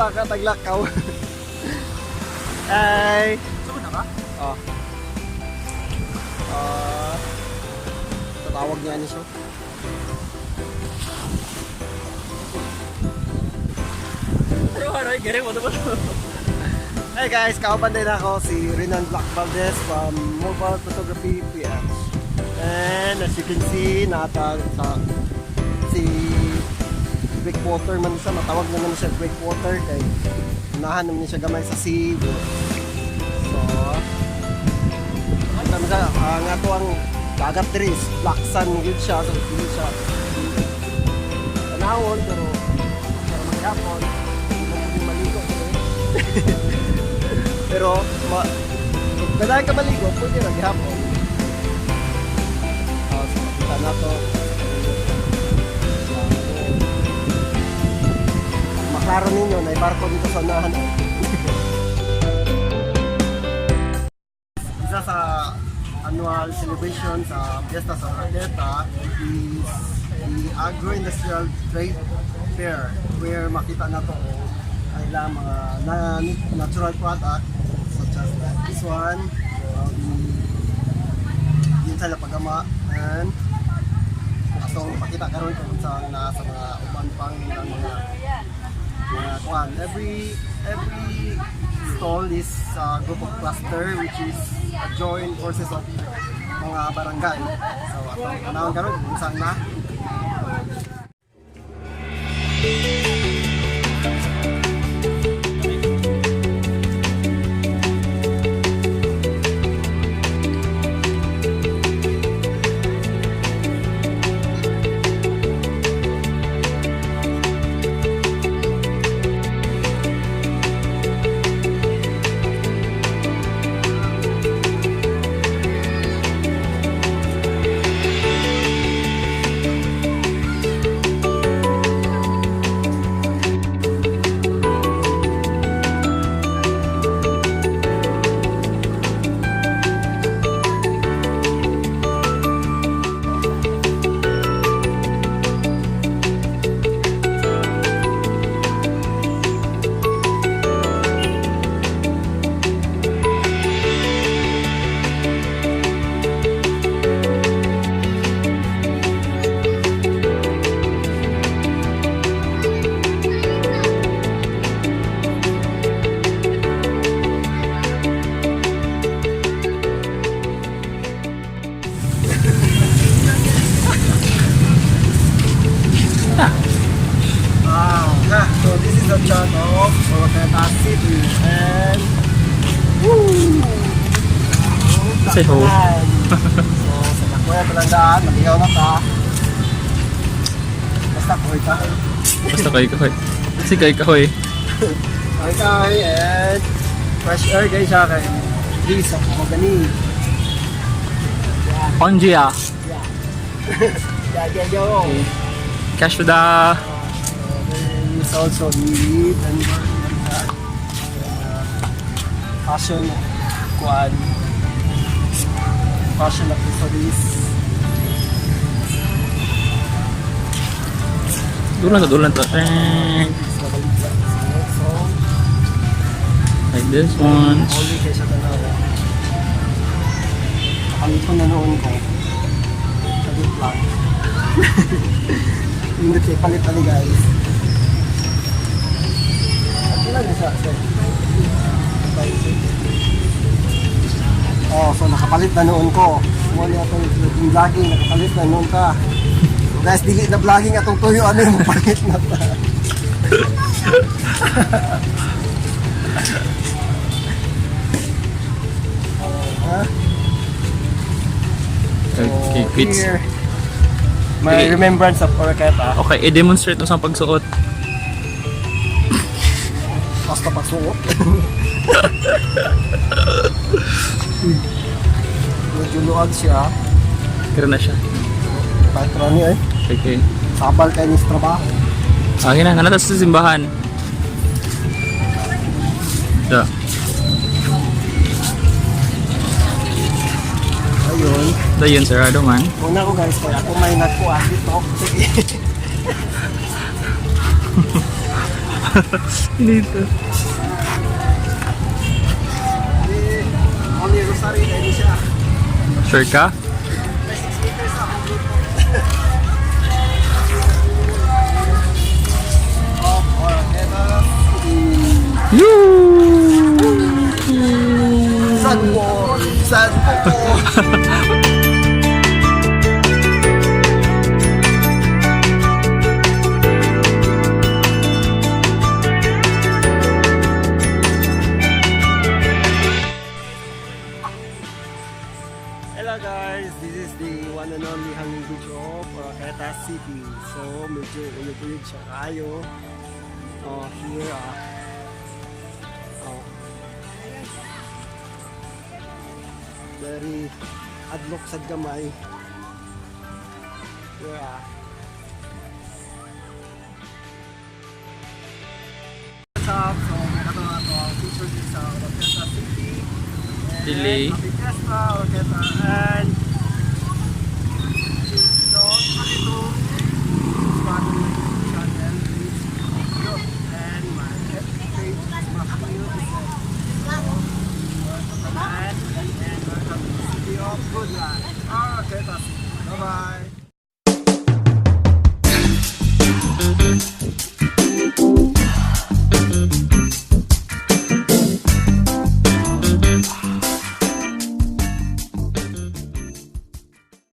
Baka taglakaw. Ay. Sugod na ba? Oh. Ah. Tatawag niya ni siya. Hey guys, kauban din ako si Renan Black Valdez from Mobile Photography PH. And as you can see, nata sa si Breakwater man siya, matawag na naman siya Breakwater kay unahan naman niya siya gamay sa sea. So, kita mo siya, ang ato ang dagat diri is black sand gyud siya, so dili siya tanawon pero pero maghapon, hindi mo pwedeng maligo diri. Pero kung ganahan ka maligo, pwede ra gihapon. Ah, so makita na to. Maklaro ninyo na barko dito sa unahan. Oh. Isa sa annual celebration sa Fiesta sa Oroquieta is the Agro-Industrial Trade Fair where makita na to kung ang ilang mga natural product such as like this one, the yun sa Lapagama and atong pakita karon kung sa na sa mga uban pang nilang mga kuan. Every stall is a group of cluster which is a joint forces of mga barangay. So atong panahon karon kung saan na. Wow. So this is the chart of Oroquieta City and woo! Say ho. So sa Lakuya Talandaan, maligaw na ta. Basta kuhay ka. Basta kayo kahoy. Kasi kayo kahoy. Kuhay ka and fresh air guys siya kay please ako magani. Onjia. Yeah, yeah, yo. Cash da. There is also the and fashion kuan fashion accessories. Dulan to, dulan to. Eh, So, like this one. only kay siya tanaw. Nakalit ko na noon ko. Sagot lang. Hindi kay palit ali guys. At ilan na siya, sir? Oh, so nakapalit na noon ko. Muna atong yung vlogging, nakapalit na noon ka. So guys, dili na vlogging atong tuyo, ano yung palit na ta. Ha? So, Okay, quits. here, my Okay. remembrance of Oroquieta. Okay, i-demonstrate mo sa pagsuot. Basta pagsuot. Medyo luag siya. Kira na siya. Kahit rani eh. Okay. Sabal kayo ni sa trabaho. Okay na, nanata sa simbahan. Da. Ayun. Da yun, sarado man. Una ko guys, kaya ako may nagkuha dito. Sige. Dito. Di, Holy Rosary na ini siya. Sure ka? May 6 meters na akong dito. Of Oroqueta City. Yoo! San po? San po? Hello guys, this is the one and only hanging bridge of Oroqueta City. So medyo uyog-uyog siya kayo. Oh, here ah. Oh. Very adlok sad gamay. Yeah. What's up? So, may kato na to ang feature dito sa Oroqueta City. And Delay. Happy Fiesta, Oroqueta. And